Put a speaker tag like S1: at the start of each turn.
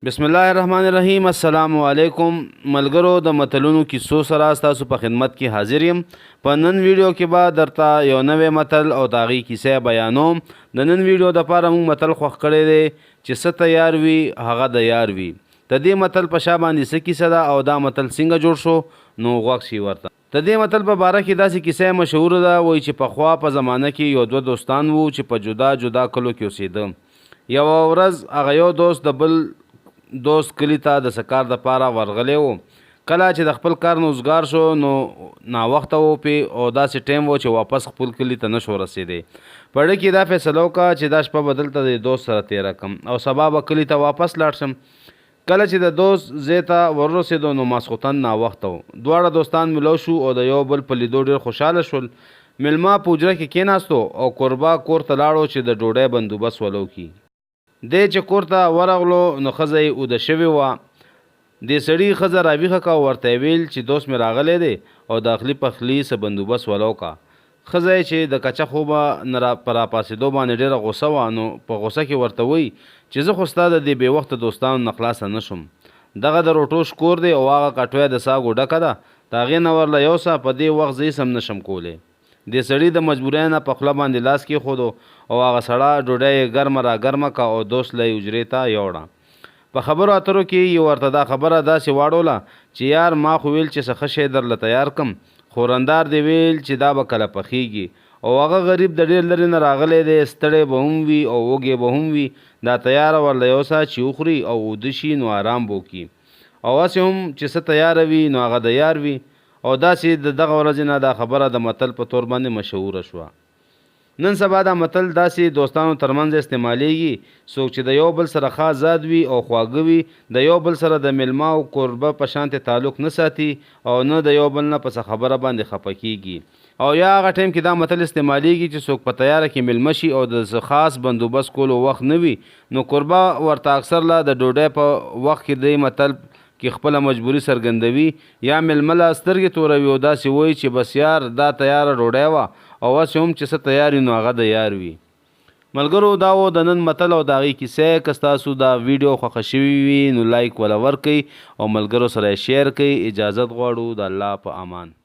S1: بسم الله الرحمن الرحیم. السلام علیکم ملګرو، د متلونو کیسو سره تاسو په خدمت کې حاضر یم. په نن ویډیو کې به درته یو نوی متل او د هغې کیسه بیانوم. د نن ویډیو دپاره موږ متل خوښ کړی دی چې څه تیار وي هغه د یار وي. د دې متل په شا باندې څه کیسه ده او دا متل څنګه جوړ شو، نو غوږ شي ورته. د دې متل په باره کې داسې کیسه مشهوره ده، وایي چې پخوا په زمانه کې یو دوه دوستان وو چې په جدا جدا کلو کې اوسېده. یوه ورځ هغه یو دوست د بل دوست کلي ته د څه کار دپاره ورغلی و. کله چې د خپل کار نه وزګار شو نو ناوخته و پې او داسې ټایم و چې واپس خپل کلي ته نشو رسېدی. په زړه کې دا فیصله وکړه چې دا شپه به دلته د دوست سره تېره کړم او سبا به کلي ته واپس لاړ شم. کله چې د دوست ځای ته ورورسېدو نو ماسخوتن ناوخته و. دواړه دوستان ملو شو او د یو بل په لیدو ډېر خوشحاله شول. مېلمه په حجره کې کېناستو او کوربه کور ته لاړو چې د ډوډۍ بندوبست ولو کړي. دی چې کور ته ورغلو نو ښځه یې اوده شوې وه. دې سړي ښځه راویښه که او ورته یې ویل چې دوست مې راغلی دی او د اخلي پخلي څه بندوبست ولو که. ښځه یې چې د کچه خوبه نه را په راپاڅېدو باندې ډېره غوسه وه نو په غوسه کې ورته وایي چې زه خو ستا د دې بې وخته دوستانو نه خلاصه نه شوم. دغه د روټو شکور دی او هغه کټوی د ساګو ډکه ده، د هغې نه ورله یوسه، په دې وخت زه هېڅ هم نه شم کولی. دې سړي د مجبورۍ نه په خوله باندې لاس کېښودو او هغه سړه ډوډۍ یې ګرمه را ګرمه که او دوست له یې حجرې ته یوړه. په خبرو اترو کې یې ورته دا خبره داسې واړوله چې یار ما خو ویل چې څه ښه شی درله تیار کم خو رندار دې ویل چې دا به کله پخېږي او هغه غریب د ډېر لرې نه راغلی دی، ستړی به هم وي او وږی به هم وي، دا تیاره ورله یوسه چې وخوري او اوده شي نو ارام به وکړي او هسې هم چې څه تیاره وي نو هغه د یار وي. او داسې د دغه ورځې نه دا خبره د متل په تور باندې مشهوره شوه. نن سبا دا متل داسې دوستانو ترمنځ استعمالېږي څوک چې د یو بل سره ښه ازاد وي او خواږه وي، د یو بل سره د مېلمه او کوربه په شانتې تعلق نه ساتي او نه د یو بل نه په څه خبره باندې خپه کېږي. او یا هغه ټایم کې دا متل استعمالېږي چې څوک په تیاره کې مېلمه شي او د څه خاص بندوبست کولو وخت نه وي نو کوربه ورته اکثر لا د ډوډۍ په وخت کې دې متل کې خپله مجبوري څرګندوي یا مېلمه له سترګې توروي او داسې وایي چې بس یار دا تیاره ډوډۍ وه او هسې هم چې څه تیار وي نو هغه د یار وي. ملګرو دا و د نن متل او د هغې کیسه. که ستاسو دا ویډیو خوښه شوې وي نو لایک وله ورکړئ او ملګرو سره یې شیر کړئ. اجازت غواړو، د الله په امان.